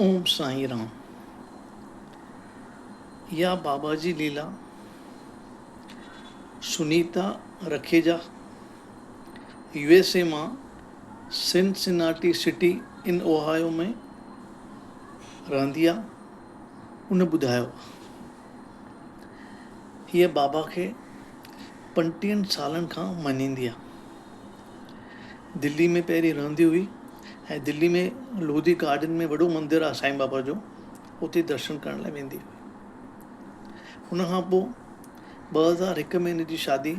اوم سائين رام. يا بابا جي ليلا، سنيتا رکيجا، يو ايس اي مان سنسناٽي سٽي ان اوهايو ۾ رهندي آ، ان ٻڌايو. هيء بابا کي پنٽيهن سالن کان مڃيندي آ. دلي ۾ پهرين رهندي هئي ۽ دلي ۾ لوڌي گارڊن ۾ وڏو مندر آ سائين بابا جو، اتي درشن ڪرڻ لاء ويندي هئي. ان کان پوء 2001 ۾ هن جي شادي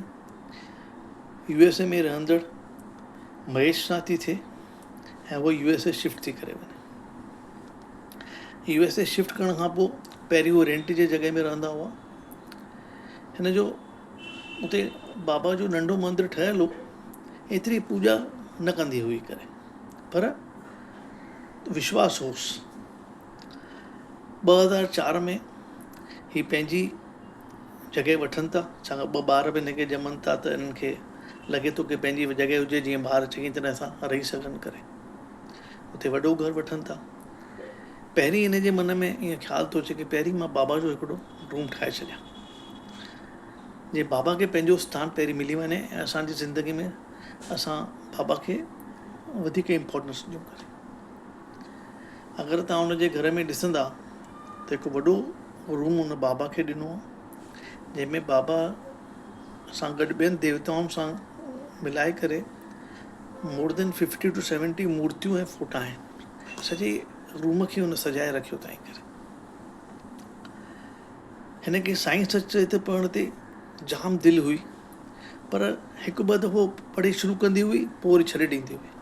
يو ايس اي ۾ رهندڙ مهيش سان ٿي ٿئي ۽ هوء يو ايس اي شفٽ ٿي ڪري وڃي. يو ايس اي شفٽ ڪرڻ کان پوء پهرين هو رينٽ جي جڳهه ۾ رهندا هئا. هن جو اتي بابا جو ننڍو مندر ٺهيل هو. ايتري پوڄا نه ڪندي هئي ڪري پر وشواس هوس. 2004 ۾ هي پنهنجي جڳهه وٺن ٿا، ڇاڪاڻ ٻه ٻار به هن کي ڄمن ٿا ته هنن کي لڳي ٿو ڪي پنهنجي جڳهه هجي جيئن ٻار چڱي طرح سان رهي سگهن ڪري اتي وڏو گهر وٺن ٿا. پهرين هن جي من ۾ ائين خيال ٿو اچي ڪي پهرين مان بابا جو هڪڙو روم ٺاهي ڇڏيان جيئن بابا کي پنهنجو اسٿان پهرين ملي وڃي ۽ اسان جي زندگي ۾ اسان بابا کي وڌيڪ امپورٽنس ڏيون ڪري. اگر توهان ان جي گهر ۾ ڏسندا ته هڪ وڏو روم ان بابا کي ڏنو آهي جنهن ۾ بابا سان گڏ ٻين ديوتائن سان ملائي ڪري مور دين 50 ٽو 70 مورتيون ۽ فوٽا آهن. سڄي روم کي هن سجائي رکيو اٿائين ڪري. هن کي سائين سچ چرتر پڙهڻ تي جام دل هئي پر هڪ ٻه دفعو پڙهي شروع ڪندي هئي پوء وري ڇڏي ڏيندي هئي.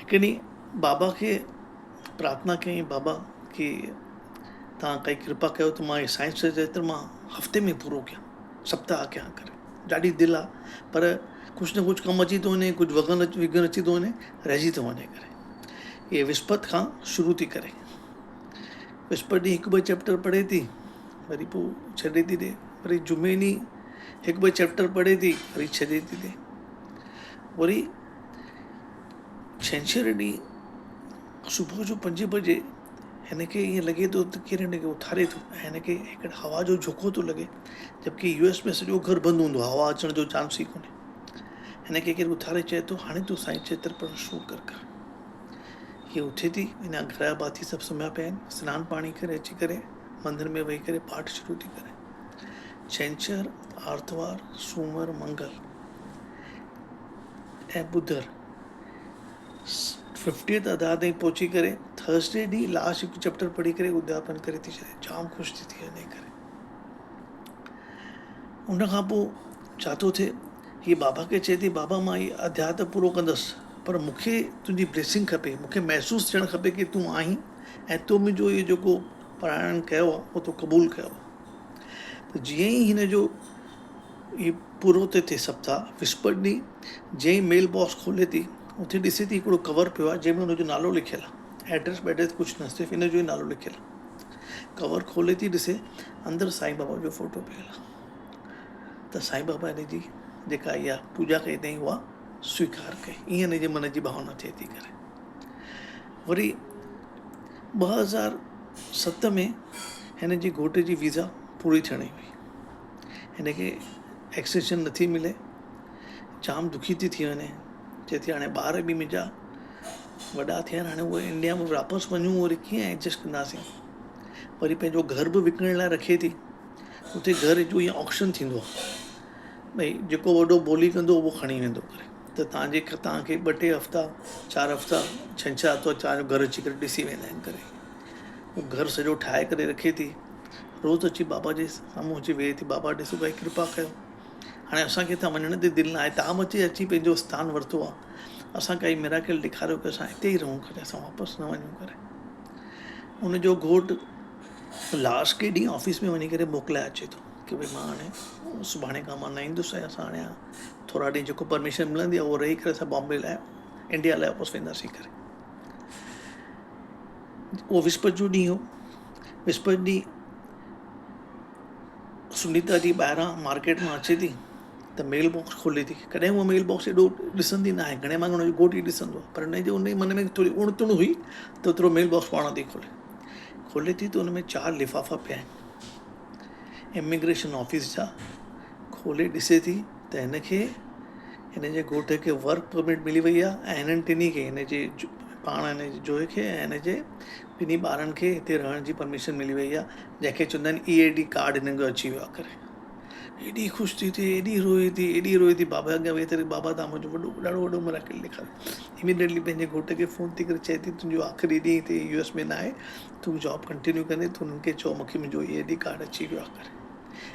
هڪ ڏينهن بابا کي پرارٿنا ڪيائين بابا ڪي توهان ڪائي ڪرپا ڪيو ته مان هي سائين سچ چرتر مان هفتي ۾ پورو ڪيان سپتاهه ڪيان ڪري ڏاڍي دل آ پر ڪجهه نه ڪجهه ڪم اچي ٿو وڃي ڪجهه وگن وگهن اچي ٿو وڃي رهجي ٿو وڃي ڪري اهي وسپت کان شروع ٿي ڪري وسپت ڏينهن هڪ ٻه چيپٽر پڙهي ٿي وري پوء ڇڏي ٿي ڏي وري جمعي ڏينهن هڪ ٻه چيپٽر پڙهي ٿي وري ڇڏي ٿي ڏي وري ڇنڇر ڏينهن صبح جو پنجين بجي هن کي ائين لڳي ٿو ته ڪير هن کي اٿاري ٿو ۽ هن کي هڪ هوا جو جهوڪو ٿو لڳي جبڪه يو ايس ۾ سڄو گهر بند هوندو آهي هوا اچڻ جو چانس ئي ڪونهي هن کي ڪير اٿاري چئي ٿو هاڻي تون سائين چيتر پڙهڻ شروع ڪر ڪر هيء اٿي ٿي اڃا گهر جا ڀاتي سڀ سمهيا پيا آهن سنان پاڻي ڪري اچي ڪري مندر ۾ ويهي ڪري پاٺ شروع ٿي ڪري ڇنڇر آرتوار سومر منگل ۽ ٻڌر ففٽيٿ اڌياء تائين پهچي ڪري ٿرسڊي ڏينهن لاسٽ هڪ چيپٽر پڙهي ڪري ادياپن ڪري ٿي ڇڏي جام خوش ٿي ٿي وڃي ڪري ان کان پوء ڇا ٿو ٿئي هي بابا کي چئي ٿي بابا مان هي اڌياء ته پورو ڪندس پر مون کي تنهنجي بليسنگ کپي مون کي محسوس ٿيڻ کپي ڪي تون آهين ۽ تو منهنجو هي جيڪو پرائڻ ڪيو آهي اهو تو قبول ڪيو آهي ته جيئن ئي هن جو هي پورو ٿو ٿئي سپتاهه، وسپت ڏينهن جئين ئي ميل باڪس کولي ٿي، اتي ڏسي ٿي هڪڙو ڪور پيو آهي، جنهن ۾ هن جو نالو لکيل آهي. ايڊريس ٻيڊريس ڪجهه نه، صرف هن جو ئي نالو لکيل آهي. ڪور کولي ٿي ڏسي، اندر سائين بابا جو فوٽو پيل آهي. ته سائين بابا هن جي جيڪا اها پوڄا ڪئي اٿائين اها سويڪار ڪئي. ائين هن جي من جي ڀاونا ٿئي ٿي ڪري. وري 2007 ۾ هن جي گهوٽ جي ويزا پوري ٿيڻي هئي. هن کي ايڪسٽينشن نٿي ملي، جام دکي ٿي ٿي وڃي، چئي ٿي هاڻي ٻار به منهنجا وڏا ٿيا آهن هاڻي اهي انڊيا ۾ واپس وڃون وري ڪيئن ايڊجسٽ ڪنداسين. وري پنهنجو گهر به وڪڻڻ لاء رکي ٿي. اتي گهر جو ائين آڪشن ٿيندو آهي ڀئي جيڪو وڏو ٻولي ڪندو اهو کڻي ويندو ڪري ته توهان جي توهان کي ٻه ٽي هفتا چار هفتا ڇنڇر آتوار توهان جو گهر اچي ڪري ڏسي ويندا آهن ڪري. هو گهر سڄو ٺاهي ڪري رکي ٿي. روز اچي بابا جي سامهون اچي ويهي ٿي، بابا ڏسو ڀائي ڪرپا ڪيو، هاڻي اسان کي هتان وڃڻ تي دل نه آهي، توهان به اچي اچي پنهنجو اسٿان ورتو آهي، اسان ڪائي ميراڪل ڏيکاريو ڪي اسان هتي ئي رهون ڪري اسان واپس نه وڃون ڪري. ان جو گهوٽ لاسٽ ڪي ڏينهن آفيس ۾ وڃي ڪري موڪلائي اچي ٿو ڪي ڀئي مان هاڻي سڀاڻي کان مان نه ايندس ۽ اسان هاڻي ٿورا ڏينهن جيڪو پرميشن ملندي آهي اهو رهي ڪري اسان بامبي لاء انڊيا لاء واپس وينداسين ڪري. اهو وسپت جو ڏينهن هو. وسپت ڏينهن سنيتا جي ٻاهران مارڪيٽ مان اچي ٿي ته ته ميل باڪس کولي ٿي. ڪڏهن هوء ميل باڪس ايڏو ڏسندي نه آهي، گهڻي ڀاڱي هن جو گهوٽ ئي ڏسندو آهي، پر هن جي ان من ۾ ٿوري اڻ تڻ هئي ته اوترو ميل باڪس پاڻ ٿي کولي. کولي ٿي ته ان ۾ چار لفافا پيا آهن اميگريشن آفيس جا. کولي ڏسي ٿي ته هن کي هن جي گهوٽ کي ورڪ پرمٽ ملي وئي آهي ۽ هنن ٽنهي کي هن جي پاڻ هن جي جوء کي ۽ هن جي ٻنهي ٻارن کي هتي رهڻ جي پرميشن ملي وئي آهي جنهن کي چوندا آهن اي اي ڊي ڪارڊ هنن کي اچي ويو آهي ڪري ايڏي خوش ٿي ٿئي ايڏي روئي ٿي ايڏي روئي ٿي بابا اڳيان ويهي ٿي بابا تان منهنجو وڏو ڏاڍو وڏو مريڪل ڏيکاريو اميڊيٽلي پنهنجي گهوٽ کي فون ٿي ڪري چئي ٿي تنهنجو آخري ڏينهن هتي يو ايس ۾ نه آهي تون جاب ڪنٽينيو ڪندي تون هنن کي چئو مونکي منهنجو اي اي ڊي ڪارڊ اچي ويو آهي ڪري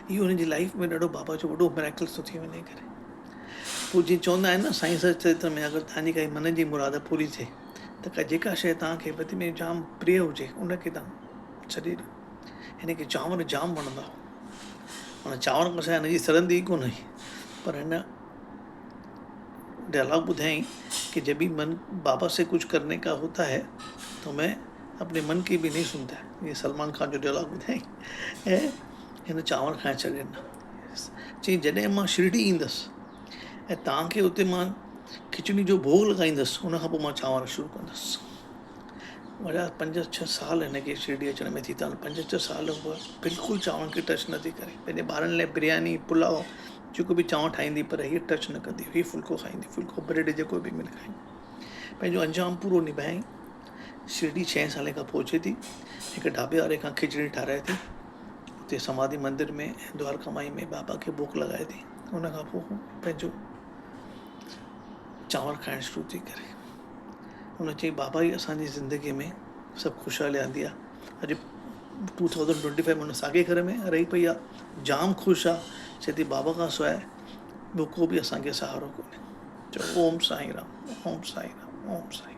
اهو هن جي لائيف ۾ ڏاڍو بابا جو وڏو مريڪل ٿو ٿي وڃي ڪري پوء جيئن چوندا آهن نه سائين سچ چرتر ۾ اگر توهان جي ڪائي من جي مراد پوري ٿئي ته ڪا جيڪا شيء توهان کي وڌ ۾ جام پريه هجي ان کي توهان ڇڏي ڏيو. هن کي چانور جام وڻندا هئا. معنيٰ چانور کان سواء هن جي سرندي ئي ڪونه هئي. پر هن ڊائلاگ ٻڌايائين ڪي جب ڀي من بابا سي ڪجهه ڪرني ڪا هوتا هي تو مين اپني من ڪي ڀي نهين سنتا هي. هي سلمان خان جو ڊائلاگ ٻڌايائين ۽ هن چانور کائڻ ڇڏي ڏنا. چيائين جڏهن مان شرڊي ايندس ۽ توهان کي اتي مان کچڙي جو ڀوڳ لڳائيندس ان کان پوء مان چانور شروع ڪندس. وڏا پنج ڇهه سال هن کي شرڊي اچڻ ۾ ٿي ٿا وڃن. پنج ڇهه سال هوء بلڪل چانورن کي ٽچ نٿي ڪري. پنهنجي ٻارن لاء برياني، پلاء جيڪو به چانور ٺاهيندي پر هيء ٽچ نه ڪندي هئي. ڦلڪو کائيندي، ڦلڪو بريڊ جيڪو به ملي کائيندي. پنهنجو انجام پورو نڀايائين. شرڊي ڇهين سالين کان پوء اچي ٿي. هڪ ڍاٻي واري کان کچڙي ٺاهرائي ٿي. اتي سماڌي مندر ۾ ۽ دوارڪا مائي ۾ بابا کي ڀوڳ لڳائي ٿي. ان کان پوء هو پنهنجو چانور کائڻ شروع ٿي ڪري. هن چيائين بابا ئي اسان جي زندگيء ۾ سڀ خوشحالي آندي آهي. اڄ ٽو ٿائوزنڊ ٽوئنٽي فائيو ۾ هن ساڳئي گهر ۾ رهي پئي آهي. جام خوش آهي. چئي ٿي بابا کان سواء ٻيو ڪو به اسان کي سهارو ڪونهي. چئو اوم سائين رام، اوم سائين رام، اوم سائين رام.